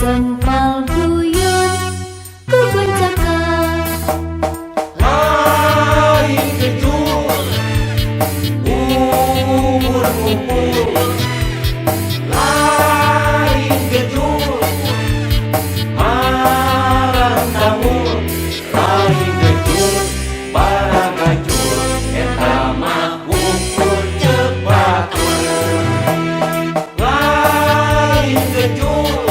Sempal guyun guguncakan. Lain kejur ukur ngumpul, lain kejur marang tamu, lain kejur baragajul, eta mah ukur ceuk batur. Lain kejur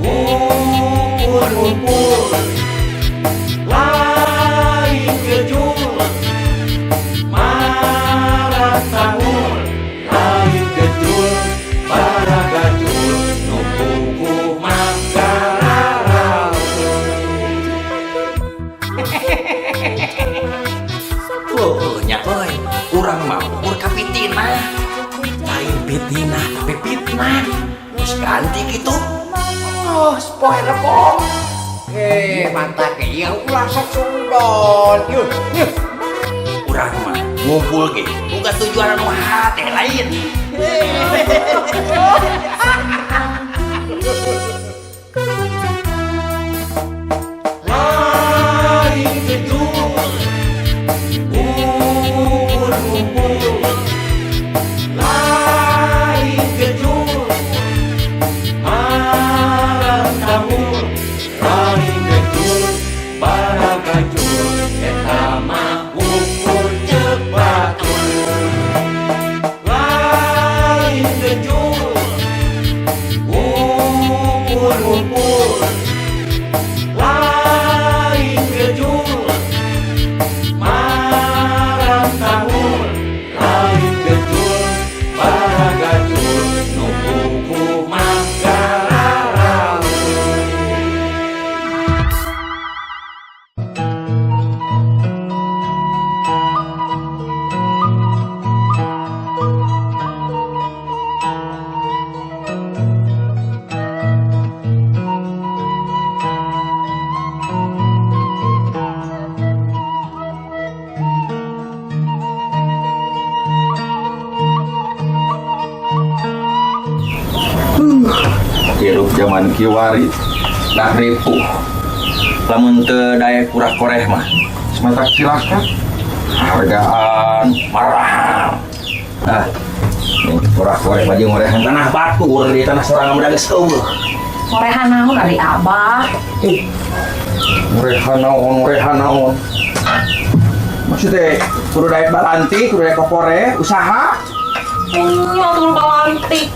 ukur ngumpul, lain kejur marang tahun, lain kejur baragajul, nu kuku mah gararaul. Oh, nya euy, urang mah ukur ka fitinah. Lain fitinah tapi fitnah. Terus ganti gitu. Oh, poe Rebo. Eh, mantap ieu ulah sok sudon. Yuk, yuk. Urang mah ngumpul ge boga tujuan anu hate lain. Guguncakan. Lain kejur ukur ngumpul, lain kejur marang tamu, lain kejur baragajul, eta mah ukur ceuk batur. Lain kejur ukur ngumpul, lain kejur marang tahun, lain kejur baragajul, nu kuku mah gararaul. Hirup zaman kiwari dah ripuh. Lamun teu daek kurah koreh mah Sementak cilaka hargaan marah. Ah, kurah koreh mah jeung ngorehan tanah batur di tanah sorangan mah geus eueuh. Ngorehan naon ari Abah? Ngorehan naon, ngorehan naon, maksudnya kudu daek balanti, kudu daek kokore usaha. Nya turun balantik.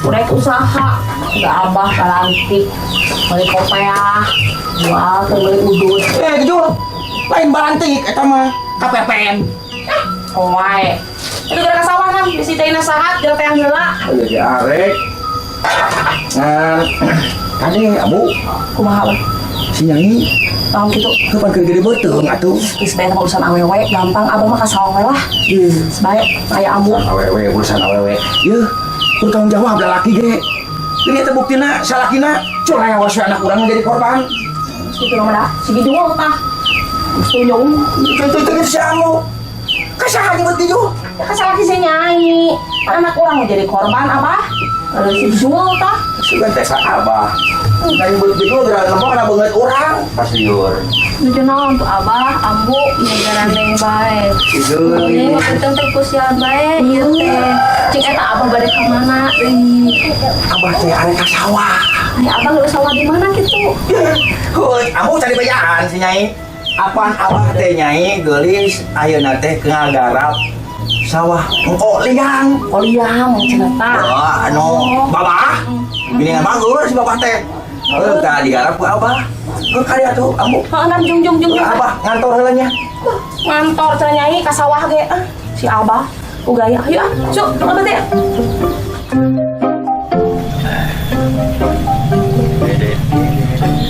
Udah usaha. Enggak Abah balantik. Beli kopeah, jual ke beli udut. Eh, jujur. Lain balantik eta mah KPPN. Wae. Itu gara sawah kan disitaina sahat gara teh heula. Ayo di arek ngan kade abu. Kumaha, Abah? Si Nyai. Naon kitu? Kapan keur gede beuteung atuh. Geus bae urusan awewe gampang, Abah mah ka sawah we lah. Sebaik aya ambu. Awewe, urusan awewe yeuh kudu tanggung jawab lalaki ge. Ini teh buktina salakina curewas we, anak urang jadi korban. Kitu mah da. Si gidul tah. Geus tunyung. Contoh itu si Amu kasaha nyebut gitu? Ya kan salaki si Nyai. Kan anak urang mau jadi korban, Abah. Si Jul tah. Sugan teh sa abah Nah, nyebut gitu gara nempo kana beungeut urang pas liur. Nuju naon tuh Abah, ambu Negara neng bae. Itu. Ini mah penting teh kusial bae ieu teh. Cing eta Abah bade ka mana euy? Abah teh arek ka sawah. Ai Abah geus sawah di mana kitu? Heuy, amu cari bejaan si Nyai. Apaan abah teh Nyai geulis ayeuna teh ngagarap sawah engko liang. Oh liang cenah tah. Wah, anu babah. Gini bagus si babah teh. Heuh, tah digarap ku abah. Heuh, kali atuh ambu. Heeh, nam jung jung jung. Heuh, abah ngantor heula nya. Ngantor cenah Nyai ka sawah ge ah. Si Abah ku gaya. Ayo ah, cuk, abah teh.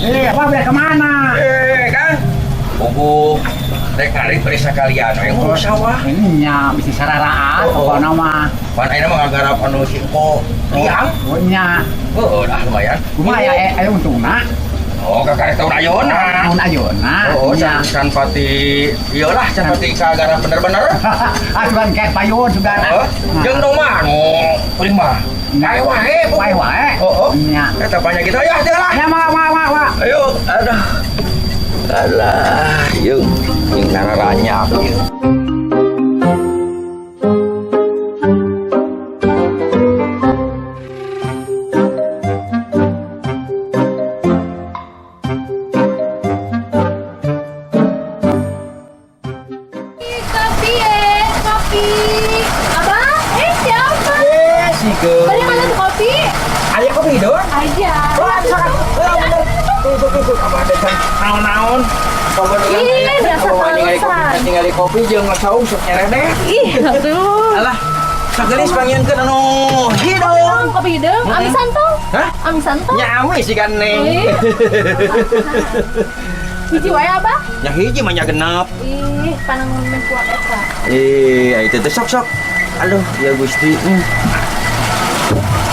Eh, Abah balik kemana? Eh, kan. Buku rek ngarit bari sakalian we ngurus sawah. Ini nya bisi sararaan Oh. pokona mah. Pan ayeuna mah ngagarap anu si engko liang. Oh, nya. Heuh, dah lumayan. Kumaha ya, ayo untungna? Oh, kakarek tahun ayeuna. Tahun ayeuna. Oh, can pati ieu lah, can pati kagarap bener-bener. Ah, cuman kayak payun sudah. Heeh. Jeung domba nu kuring mah. Kae wae. Wae wae. Oh, oh. Nya. Eta banyak kita ya, teh lah. Ya, ma ma ma ma. Ayo, aduh. Alah, jeung jeung nararanyap ieu. Kopi ya, kopi. Abah, siapa? Eh, si Bari mana tuh kopi? Aya kopi hideung? Aja. Wah, sangat. Wah, bener. Tuh, apa ada can naon-naon. Ih, biasa terusan. Ningali kopi jeung saung sok nyereh deh. Ih, aduh. Alah, sagelis pangieunkeun anu hideung. Kopi hideung, amisan tong. Hah? Amisan tong. Nya amis sih kan neng. Ih. Hiji wae abah. Nya hiji mah nya genep. Ih, panangun kuat eta. Eh, itu teh sok-sok. Aduh, ya Gusti.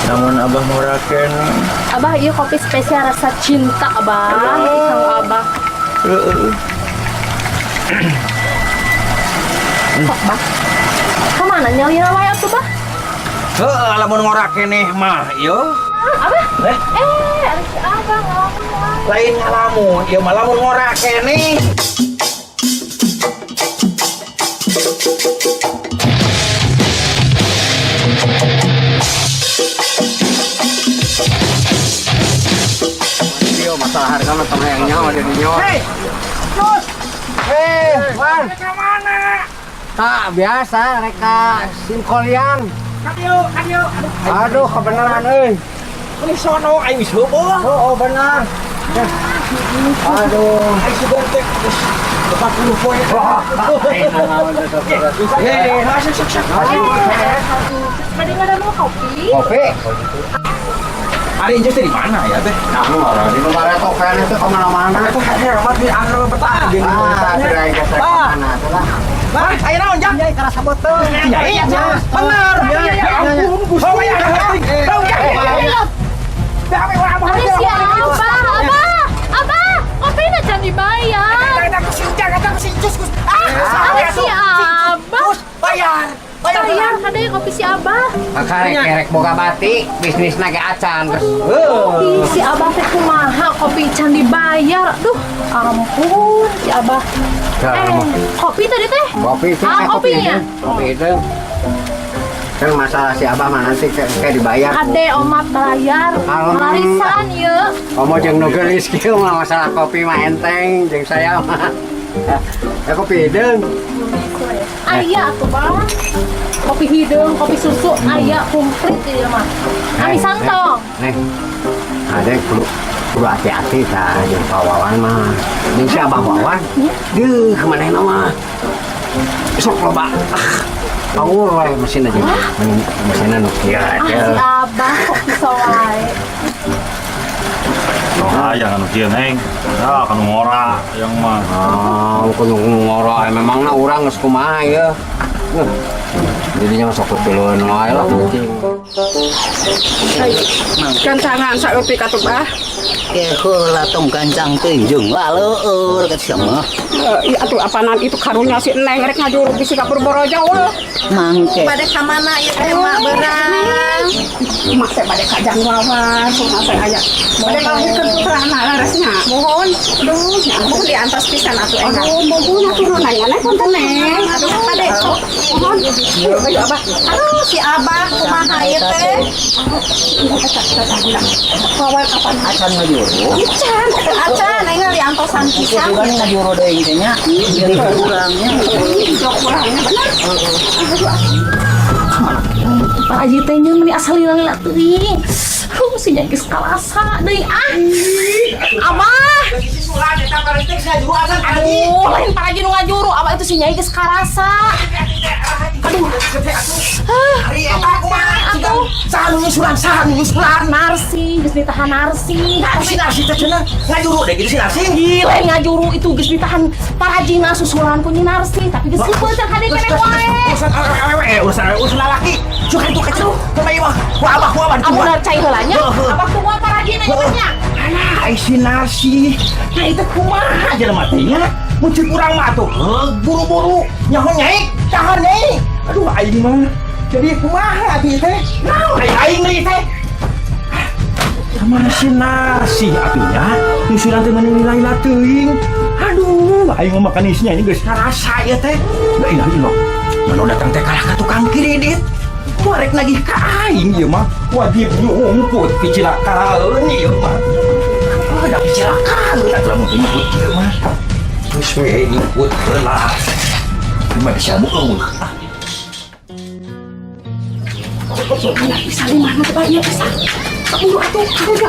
Namun abah ngorakeun. Abah, iya kopi spesial rasa cinta abah. Kang abah. Heeh. Sok bah. Kemana nyalira wae atuh bah? Heeh, lamun ngorakeneh mah ieu. Abah? Eh? Ada si abah ngalamun wae. Lain ngalamun, ieu mah lamun ngorakeneh. Iya, masalah harga mah tong hayang nyawa di dinya. Hei, Cus. Wan. Ka mana? Tak biasa reka singkoliang. Ka dieu, ka dieu. Aduh, Aduh, kebenaran euy. ini sono aing geus heubeul. Oh, oh benar. Aduh. Aing sugan teh geus 40 poe. Eh, sok sok sok. Tadi nggak ada mau kopi? Kopi. Ari Injus teh di mana ya teh? Nah, lu marah di luar token itu kemana-mana. Itu hebat di angker peta gini. Ah, sudah geser kemana tuh lah. Bah, aya naon jang? Iya, kerasa betul. Iya, iya, bener. Ya ampun, Gusti. Oh, ya, tahu ya. Ada si abah, abah, abah, kopinya jangan dibayar. Ada si abah. Bayar. Bayar, kadang kopi si abah. Karek kerek boga batik, bisnis ge acan terus. Kopi si abah teh kumaha, kopi can dibayar. Duh, ampun si abah. Kopi tadi teh? Kopi itu, Ah, kopi kopinya. itu. Kopi itu. Kan masalah si abah mah nanti kayak dibayar. Ade omat bayar. Larisan ye. Omo jeung nu geulis kieu mah masalah kopi mah enteng jeung saya mah. Ya kopi hideung. Aya atuh bang. Kopi hideung, kopi susu, aya komplit ieu mah. Amisan tong. Nih. Ada kudu hati-hati tah jeung Pak Wawan mah. Jeung si Abah Wawan. Deuh, manehna mah. Sok loba. Power wae mesin aja. Mesinna nu kieu Ah, si abah kok bisa wae. Ah, jangan nu kieu, Neng. Ah, kanu ngora yang mah. Ah, kudu ngora memangna urang geus kumaha ieu. Jadinya masuk ke tiluan wae lah kucing. Gancangan saeutik atuh bah. Heula tong gancang teuing jeung laleur ka sia mah. Iya atuh apanan itu karunya si Neng rek ngajuruk di Singapura Borojawa. Mangke. Bade ka mana ieu teh mak beurang? Mak teh bade ka Jang Wawan, kumaha teh aya. Bade ngalahirkeun putrana leresnya. Mohon. Aduh, nya Mohon diantos pisan atuh enggak. Aduh, mohon atuh nu nanya neng punten Neng. Aduh, bade sok. Mohon. Ayo, ayo Abah. Aduh, si Abah kumaha ieu teh? Wawan kapan? Acan ngajuru. Ican, Acan enggal diantosan pisan. Itu kan ngajuru deui teh nya. Jadi kurangnya. Jok kurangnya bener. Pak Haji teh nya meuni asal lila-lila teuing. Aduh, si nyai geus kalasa deui ah. Abah. Aduh, lain Pak Haji nu ngajuru, abah itu si nyai geus karasa. Aduh. Ari eta kumaha? Aduh, Saha nu nyusulan, saha nu nyusulan? Narsi, geus ditahan Narsi. Nah, si Narsi teh cenah ngajuru deh gitu si Narsi. Gila ngajuru itu geus ditahan parajina susulan ku Nyi Narsi, tapi geus heubeul can hade keneh wae. Urusan awewe, urusan awewe, urusan lalaki. Cuka itu kecil. Kumaha ieu mah? Ku abah, ku abah Amun ditungguan. cai heula nya, Heuh. abah tungguan parajina nya nya. Alah, Ai si Narsi. Nah, itu kumaha jelema teh nya? Mun ceuk urang mah atuh heug buru-buru. Nyaho Nyai, tahan Nyai. Aduh, aing mah. Jadi kumaha atuh teh? Naon ai aing deui teh? Sama si Narsi atuh nya. Nyusulan teh mani lila teuing. Aduh, aing mah makan isinya ini geus karasa ieu teh. La ilaha illallah. Mana datang teh kalah ka tukang kredit. Rek nagih ka aing ieu mah wajib nyumput kecelakaan ieu mah. Oh, da kecelakaan atuh lamun teu nyumput ieu mah. Geus we nyumput heula. Gimana sih eueuh. Ah. Anak bisa di mana coba ieu bisa. Buru atuh, kamu.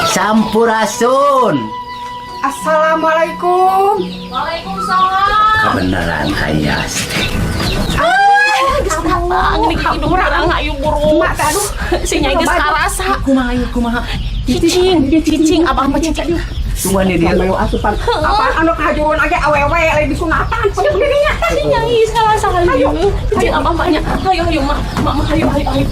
Sampurasun. Assalamualaikum. Waalaikumsalam. Kebenaran hayas. Datang ini hidung urang, ayo buru. Mak teh, aduh. Si Nyai geus karasa. Kumaha ieu, kumaha? Cicing, cicing, abah mah cicing. Tungguan di dia. Sampai asupan. Apaan anu kajuruan aja awewe lain disunatan. Dirinya. Si Nyai karasa, ayo. Cicing abah mah nya. Ayo ayo, mak, mak, mak, ayo ayo ayo.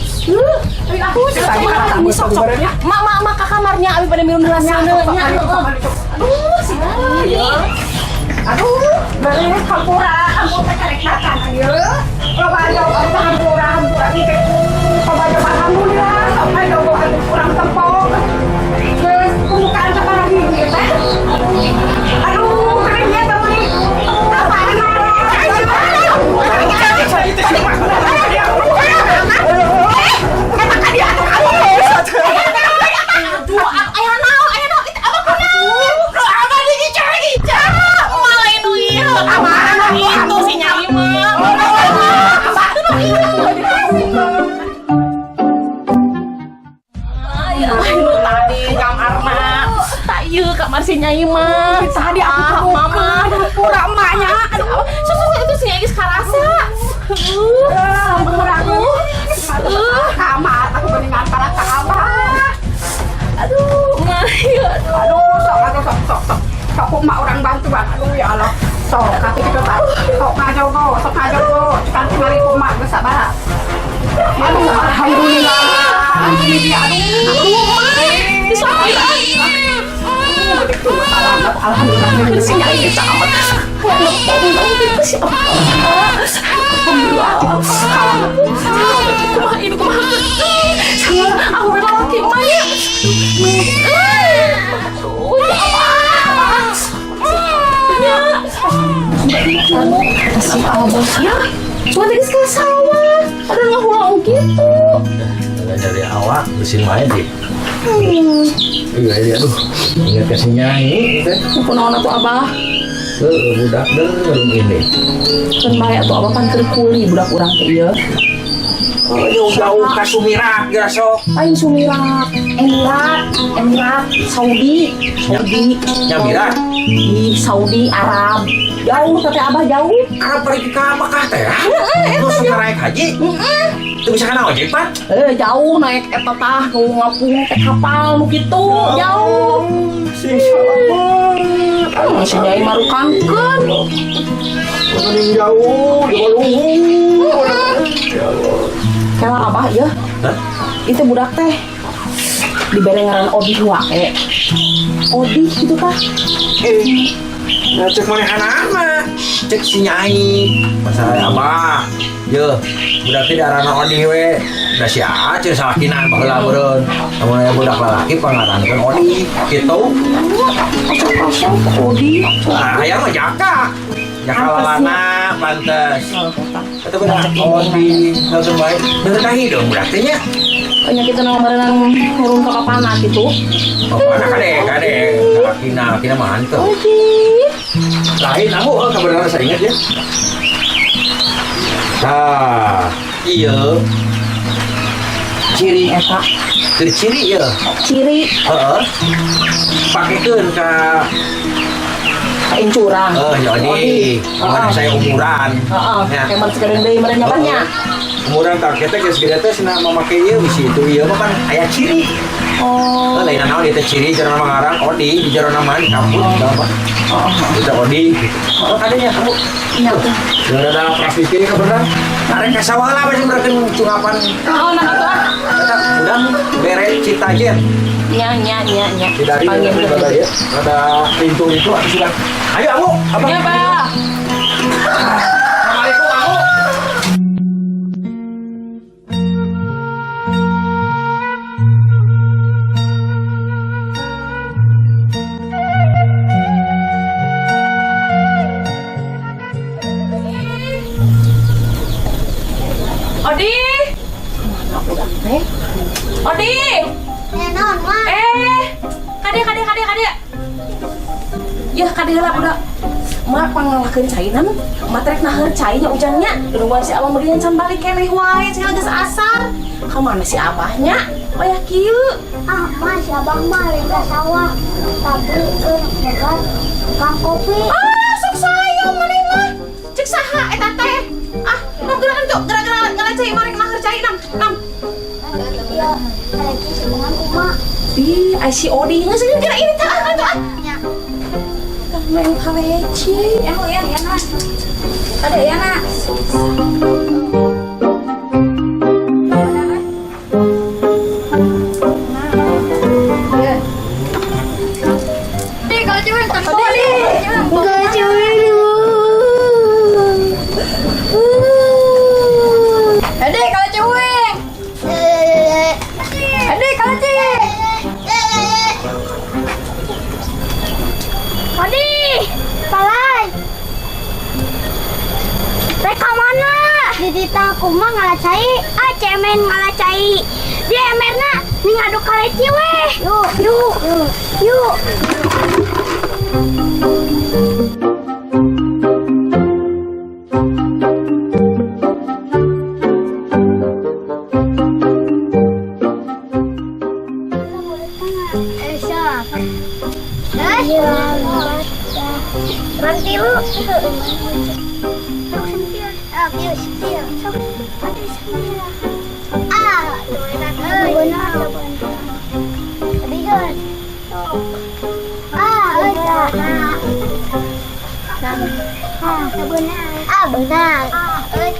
Ayo aku ini sok sok. Mak, mak, mak ke kamarnya abi pada minum heula sana nya. Aduh, si Nyai. Aduh, beres hampura, hampura teh karek datang ayo. Loba ayo hampura, hampura ieu teh. Loba ayo alhamdulillah, sok ayo kurang tempok. Geus pembukaan sabaraha hiji teh. Aduh, keren ya tamu nih. Apaan? Aduh, aya naon, aya naon, itu abah kunaon? Abah digica-gica. Malah nu ieu. Abah itu si Nyai mah. Abah nu ieu. Aya nu tadi kamarna. Tak ieu kamar si Nyai mah. Tadi aku mama. Hampura emaknya. Aduh, susu itu si Nyai geus karasa. Hampura. Kamar aku mendingan para kamar. Aduh, mah, ya, aduh. Aduh, sok atuh sok sok sok. Sok ku emak orang bantuan. Aduh ya Allah. Sok kaki kitu tah. Sok ngajogo, sok ngajogo. Kan tingali ku emak geus sabaraha. Aduh, alhamdulillah. Alhamdulillah. Aduh. Aduh, mah. Disakit. Alhamdulillah. Si Nyai geus amat. Itu si abah. Alhamdulillah. Kumaha ini, kumaha? Sangat aku laki mah ya. Aduh, ya Allah. Ya. Si abah ya. Cuma tadi ke sawah. Ada ngahulang gitu. Dari awak bersin main deh. Iya, iya, aduh. Ingat ke si Nyai teh. Kunaon atuh abah? Heuh, budak deung ini. Keun bae atuh abah pan keur kuli budak urang teh ieu. Oh, jauh-jauh ka Sumirak geura sok. Lain Sumirak, Emirat, Emirat, Saudi, Saudi. Nyamirak? Di Saudi Arab. Jauh teh abah jauh. Arab pergi ke Mekah teh? Terus naik haji? Itu bisa kana ojek, Pak? Jauh naik eta tah nu ngapung teh kapal nu kitu, jauh. Sing salamet. Si Nyai marukankeun. Mending jauh, jauh. Ya Allah. Kela abah ya. Hah? Itu budak teh dibere ngaran Odih wae. Odih gitu tah. Nah, cek mana anak cek si Nyai. Masalah abah. Ye, budak teh diarana Odih we. Da sia ceuk salakina baheula meureun. Lamun aya budak lalaki pangarankeun Odih kitu. Asok-asok Odih. Nah, aya mah Jaka. Jaka lalana pantes. Eta budak Odih, langsung bae. Bener ka hidung budak teh nya. Kayaknya kita nama barengan turun ke papana gitu. Papana kade, kade. Salakina, lakina mah hanteu. Odih. Lain aku kebenaran saya ingat ya. Nah, iya. Ciri Eta ciri ya. Ciri. Heeh. Pakekeun ka Kain curang. Eh, ya Odi. Kemarin saya umuran. Heeh. Ya. Kayak mana sekarang deui meureun nya. Umuran tak kita geus gede teh cenah mamake ieu bisi itu ieu mah kan aya ciri. Oh. Lain naon ieu teh ciri jarona mangarang Odi di jarona mah di kampung apa. Itu Odi. Oh, kadenya kamu. Iya tuh. Gara ada prasasti ini kebenaran. Arek ka sawah lah basi berarti cungapan. Oh, nah atuh ah. Eta udang bere ciri. tajir. Nya nya nya nya. Tidak Panggil ada heula. ada pintu itu aku sudah. Ayo Amu, apa? Ya, Bah. Assalamualaikum Amu. Odi. Mana budak teh? Odi. Eh, naon, Mak? Eh, kade kade kade kade. Ya kade heula budak. Mak pangalakeun cainan, mak rek naheur cai nya ujangnya. Nungguan si abah meureun can balik keneh wae, cenah geus asar. Ka mana si abahnya? Oh ya kieu. Ah, Mak, si Abah mah lain ka sawah, tapi keur megat tukang kopi. Ah, sok sayang maneh mah. Cek saha eta teh? Ah, nu gerakan tuh, gerak-gerak ngala cai marek naheur cai nam, nam. Ya, lagi sibungan kumaha? Ih, ai si Odi geus geura ini tah ah, tuh ah. Nya. Main kaleci. Ya, ya, ya, Nak. Ada ya, Nak. Di kalau cewek kan boleh. Enggak cewek Adik kalau cewek. Adik kalau cewek. Odi, palai. Rek ka mana? Di titah aku mah ngalah cai, ah cemen ngalah cai. Di emerna ning ngaduk kaleci weh. Yuk, yuk, yuk. Eh, siapa? Nanti lu. Sok sentil. Ah, kieu sentil. Sok. Aduh, sentil. Ah, tuh enak. Benar. Tadi kan. Sok. Ah, udah. Ah, benar. Ah, benar. Ah, eh.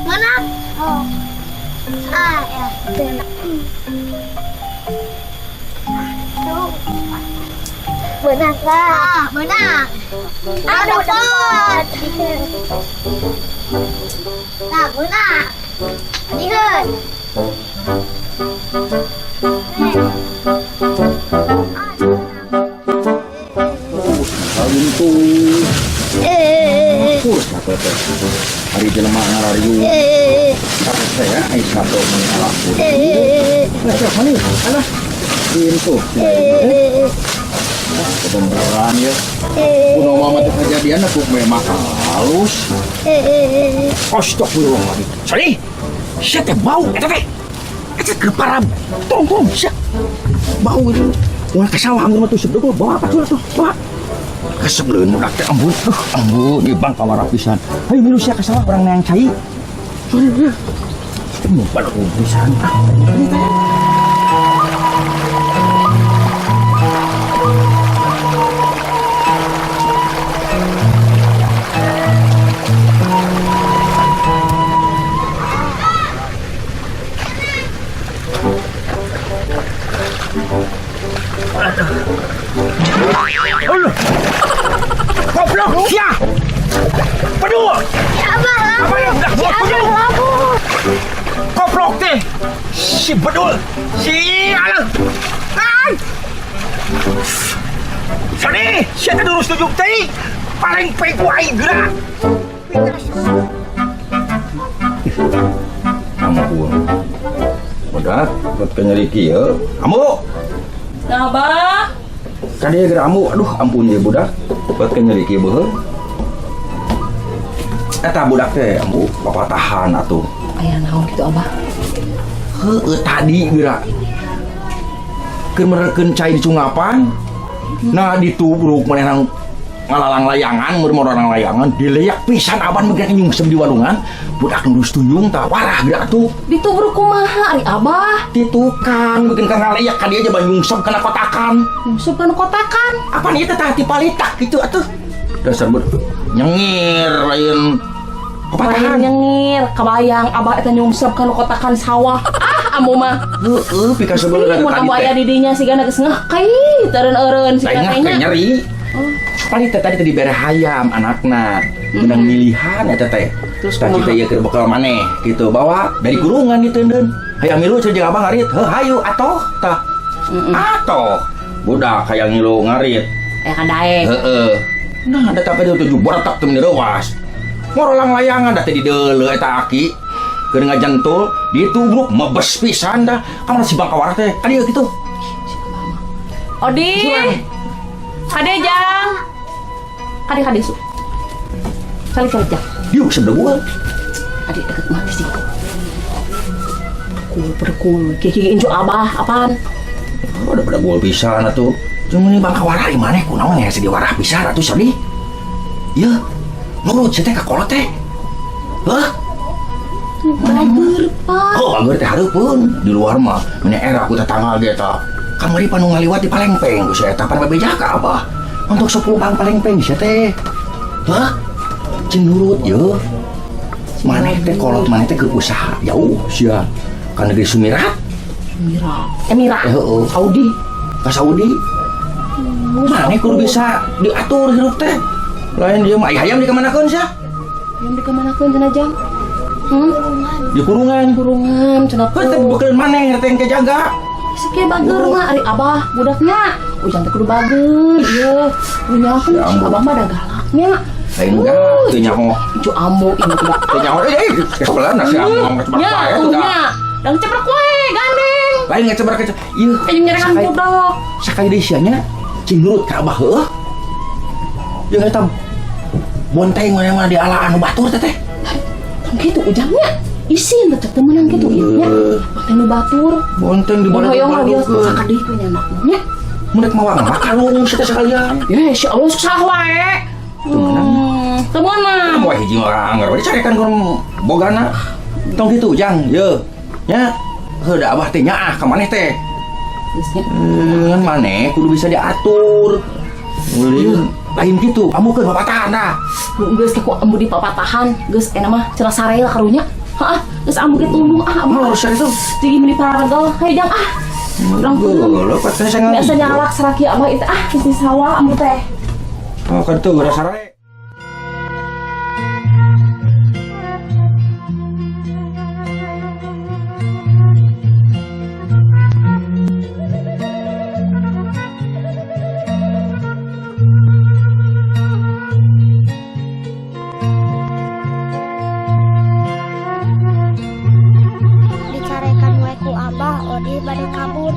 Mana? Oh. Ah, ya. Benar. Tuh. Benar, Kak. Ah, benar. Ah, dapat. Nah, benar. Lihat. Kawin tuh. Pur satu teh. Hari jelema ngarariu. Saya ai satu mun alampun. Nah, sok mani. Alah. Pintu. Kebenaran ya. Kuno mama teh kejadian aku memang halus. Astagfirullahaladzim. Sorry. Sia teh bau eta teh. Eta keur param. Tong tong sia. Bau itu. Ulah ka sawah amun mah tuh sebedog bawa apa tuh bawa. Kesebeleun budak teh ambun. Duh, ambun ieu bang kawara pisan. Hayu milu sia ka sawah urang neang cai. Sorry ya. Ngumpal pisan. Ah, ini teh. Aduh. Goblok sia. Pedul. Abah, Apa yang udah buat Abah, bedul? labu. Goblok teh. Si bedul. Si alah. Ai. Sani, sia teh lurus tunjuk teh. Paling pegu aing geura. Ampun. Udah, buat nyeri kieu. Amu. Nah, Abah. Kadieu geura amu. Aduh, ampun ye budak. Buat nyeri kieu beuheung. Eta budak teh amu papatahan atuh. Aya naon kitu, Abah? Heueuh tadi geura. Keur merekeun cai di cungapan. Nah ditubruk manehna ngalalang layangan, mun orang layangan dileak pisan aban meugeun nyungsep di walungan. Budak nurus tunjung tah warah geura atuh. Ditubruk kumaha ari Abah? Di tukang bikin ka ngaleak ka dieu aja nyungsep kana kotakan. Nyungsep kana kotakan. Apaan ieu teh tah tipalitak kitu atuh. Dasar budak nyengir lain Lain papatahan. nyengir, kabayang Abah eta nyungsep kana kotakan sawah. Ah, Ambu mah. Heeh, pikasebeul Mun tadi ambu teh. aya di dinya sigana geus ngeh kai teureun-eureun Lain sigana ngah nya. nyeri. Tadi teh tadi teh dibere hayam anakna. Menang milihan eta teh. Terus tadi kumaha? teh ieu keur bekal maneh gitu bawa dari kurungan diteundeun. Hayang milu cenah jeung abah ngarit. Heuh hayu atoh tah. Atoh. Budak hayang ngilu ngarit. Aya kan daek. Heeh. Nah, datang ka dieu tujuh boratak teh meni reuas. Ngorolang layangan da teh dideuleu eta aki. Keur ngajentul, ditubruk mebes pisan dah. Kamana si bangkawarah teh? Ka dieu kitu. Odi. Kade jang. Kade kade su. Kali kali jang. Dieu sebelah gua. Adik deket mati sih. Kul berkul. Kiki injo abah apaan? Oh, udah pada gua pisan atuh. Cuma ini bangkawarah di mana? Kunaon ya sedih warah pisan atuh sedih. Yeuh. Nurut sia teh ka kolot teh. Hah? Bager, Pak. Oh, bager teh hareupeun. Di luar mah meni era ku tetangga ge eta. Kamari panu ngaliwat di Palengpeng ku si eta pan bebeja ka abah. Untuk 10 bang Palengpeng sia teh. Hah? Cing nurut yeuh. Maneh teh kolot maneh teh keur usaha jauh sia. Ka negeri Sumirat. Mira. Mira. Heeh. Saudi. Ka Saudi. Maneh kudu bisa diatur hirup teh. Lain dia mah hayam dikamanakeun sia? Hayam dikamanakeun cenah jang? Hmm? Di kurungan. Kurungan cenah Heuh teh bekeun maneh teh engke jaga. Sakieu bager mah ari abah budaknya. Ujang teh kudu bager ieu. Punya aku Ya ampun. abah mah da galaknya. Lain galak teu nyaho. Cu ambo ini tidak. Teu nyaho eh kesebelan si ambo ngecebrek Ya, wae tuh dah. nya. Dang cebrek wae gandeng. Lain ngecebrek kece. Ieu. Kayak nyerekan budak. Sakali deui sia nya cing nurut ka abah heuh. Jeung eta bonteng maneh mah di alaan nu batur teh teh. Tong kitu ujangnya. Isin tetep temenan kitu ieu nya. Bonteng nu batur. Bonteng di Mun hoyong mah bios batur. sakadih we nya nya. Mun rek mawa mah kalung sia teh sekalian. Ya, insya Allah susah wae. Teu meunang. Teu meunang. Moe hiji mah anggar we dicarekan ku bogana. Tong kitu ujang, yeuh. Nya, heuh da abah teh nyaah ka maneh teh. Geus nya. Ngan maneh kudu bisa diatur. Ulin lain kitu, amukeun papatahan dah. Geus ku ambu di papatahan, geus enak mah cenah sare lah karunya. Heeh, geus ambu ge tundung ah ambu. Harus itu. Jadi meni paragel, hayu jang ah. Urang tundung. Lho, patah saya Biasa nyalak seraki abah itu ah, geus di sawah ambu teh. Oh, kan tuh udah sare. Dicarekan wae ku abah, Odi bade kabur.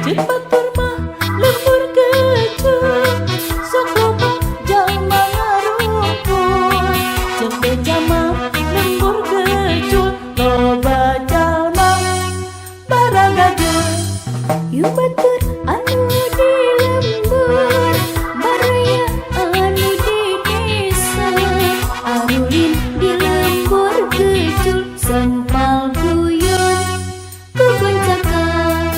Ceuk batur mah lembur kecil, sok loba jalma ngarumpul. Ceuk beja mah lembur kecil, loba jalma baragajul. Yuk batur anu di lembur, baraya anu di desa. Arulin di lembur kecil, sempal guyon kugoncakan.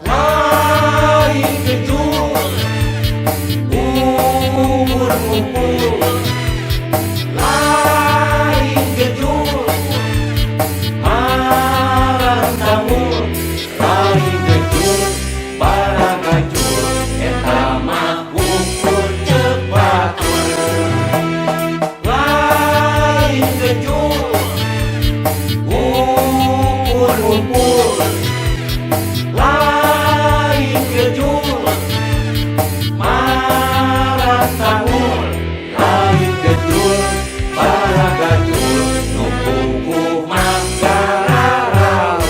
Lain kejul, umur ngumpul. Lain kejul, marang tamu. Lain kejul, baragajul, eta mah ukur ceuk batur. Lain kejul, ukur ngumpul. Lain kejul, marang tahul. Lain kejul, baragajul, nu kuku mah gararaul.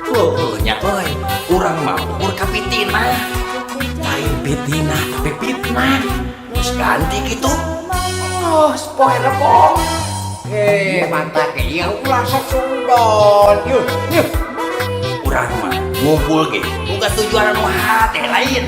Heuh nya euy, urang mah ukur ka pitinah. Lain pitinah tapi fitnah. Geus ganti kitu. Oh, poe rebo. Eh, mantap ieu ulah sok sudon. Yeuh, yeuh. Urang mah Ngumpul ge boga tujuan anu hate lain.